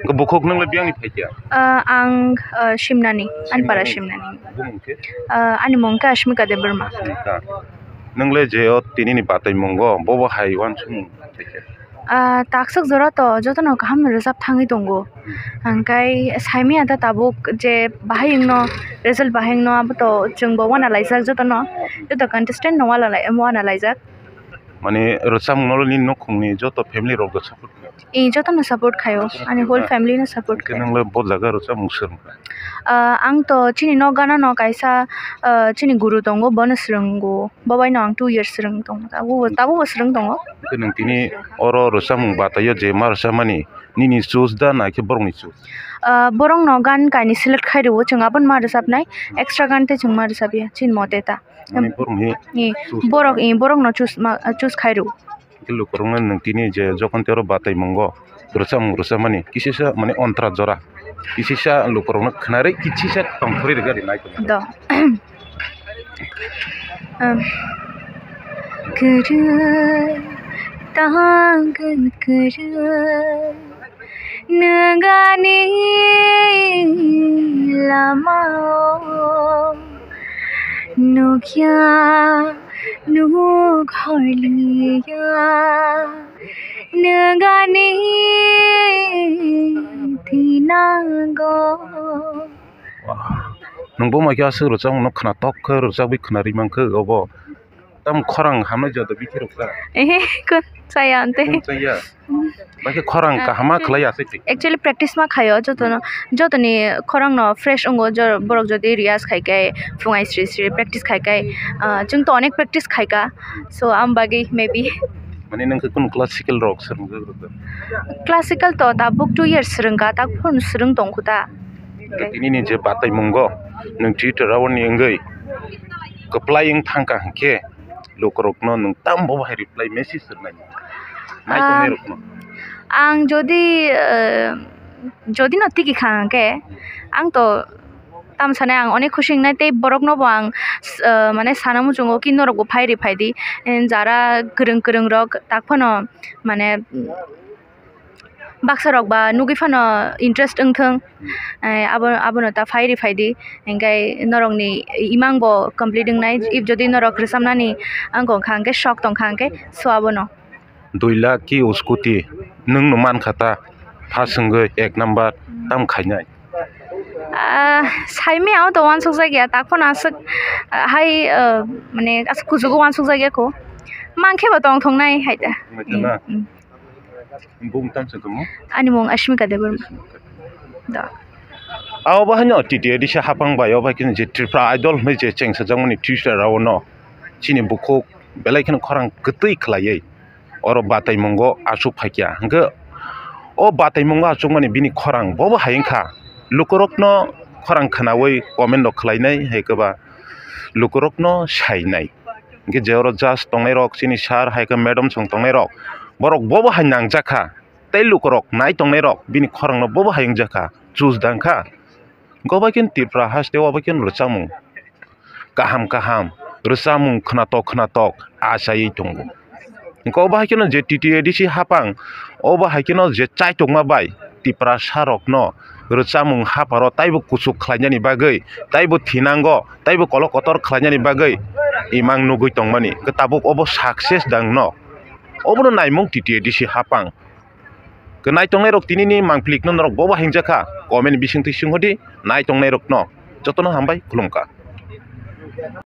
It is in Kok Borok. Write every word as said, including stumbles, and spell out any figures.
Hwnkhe bukhuk nwng le biyang ni phai kha? Ah, ang, ah, Simnani, ani para Simnani. Simnani. Bumung khe? Ah, ani mung khe Ashmika Debbarma. Ashmika. Nwng le je o tini ni batai mungo, bo bo hai uansukmung phai kha? Ah, takswk jora to jotono kaham rwchap thangwi tongo. Hwnkhe saimanya ta tabuk je bahai wngno, result bahai wngno, abo to chwngbo uanalaijak jotono, joto contestant no uanalai-, uanalaijak. Mane rwchapmung no nini nukhungni joto family rok bo support khlaio? Ee, jotono support khlaio, ani whole family no support khlaio. Hwnkhe nwng le bo jaga rwchapmung swrwngkha? Ah, ang to chini nok gana no kaisa, ah, chini guru tongo, bono swrwngo, bo bai no ang two years swrwng tongo, tabuk bo, tabuk bo swrwng tongo. Hwnkhe nwng tini oro rwchapmung bataio je ma rwchapmani, nini choose da na khe borokni choose? Ah, borokno gan kainwi select khai rwo, chwng abono ma rwchapnai, extra gan tei chwng ma rwchapya, chini mote ta. Mane borokni Ni choose borok, kha? Ni borokno choose ma, choose khai rwo. Khe lukurokno nwng tini je jokhon tei oro batai mungo rwchapmung rwchapmani kisisa mane ontra jora, kisisa lukurokno khwnarwi kisisa tongthorwi rwgadi naitongma. Do. Um, kwrwi, tang kwrwi, nwng ani lama o nukya, nuk horliya, nwng ani thinango. Nwng bo mai khe aswk rwchapmung no khwnatok khe rwchapwi khwnarwi mankhe obo. Tamo khorang hamnai joto bithi rok ta? Ehe, kun chaya ante. Kun chaya? Bakhe khorang kaham ma khlai ya se. Actually practice ma khaio jotono, jotoni khorang no fresh wngo, jo-, borok jodi riyaz khai khai, phungai sri sri practice khai khai, ah, chwng to onek practice khai kha, so am bagwi maybe. Mane nwng khe kunu classical rok swrwngjak rw kha? Classical to tabuk two years swrwng kha, tak phuru swrwng tong kho ta. Tini ni je batai mungo nwng Twitter o ni wngwi kwplai wng thang kha hwnkhe, lukurokno nwng tamo bo hai reply message rwnai? Naitongnai rokno. Ah, ang jodi, eh, jodi no tigi kha hwnkhe, ang to tam sanai, ang onek khusi wngnai tei borokno bo ang, eh, mane sana muchungo ki norok bo phai ri phai di, eh, jara kwrwng kwrwng rok tak phano mane, baksa rok ba nugwi phano interest wngthung, eh, abo, abono ta phai ri phai di, hinkhe norokni imang bo complete wngnai, if jodi norok rwchapnani ang kha hinkhe, shok tong kha hinkhe, so abono. Dui lakh ki o scooty nwng no man kha ta, first wngwi ek number tam khainai? Ah, saimanya o to uansuk jak ya, tak phano aswk, ah, hai, ah, mane aswk kuchugo uansuk jak ya kho, mankhe bo tong thung nai hai ta. Wngwi tong na? Hmm, hmm. Bumung tamo se tongmo? Ani mung Ashmika Debbarma. Da. Abo bahai no T T A D C hapang bai, o bai khe je Tripura Idol hwnwi je chengsajakmani Twitter o no chini bukhuk belai kheno khorang kwtwi khlaiwi oro batai mungo achuk phaikha. Hwnkhe o batai mungo achukmani bini khorang bobo hai wngkha, lukurokno khorang khwnawi comment rok khlainai hai khe ba lukurokno sainai. Hwnkhe je oro judge tongnai rok, chini sir hai khe madam song tongnai rok, borok bobo hai nangjak kha. Tei lukurok nai tongnai rok bini khorang no bobo hai wngjakha, choose dang kha. Go bai khe Tripura haste o bai khe rwchapmung kaham kaham, rwchapmung khwnatok khwnatok achaiwi tongo. Go bai khe no je T T A D C hapang, obo hai khe no je chaitokma bai Tiprasa rok no rwchapmung hapharo taibo kuchuk khlainani bagwi, taibo thinango, taibo kolok kotor khlainani bagwi imang nugwi tongmani. Tabuk obo success dang no? Obono naimung T T A D C hapang. Khe nai tongnai rok tini ni mangpili no norok bobo hingjak kha, comment bising twi sung hodi nai tongnai rok no jotono hambai khulum kha.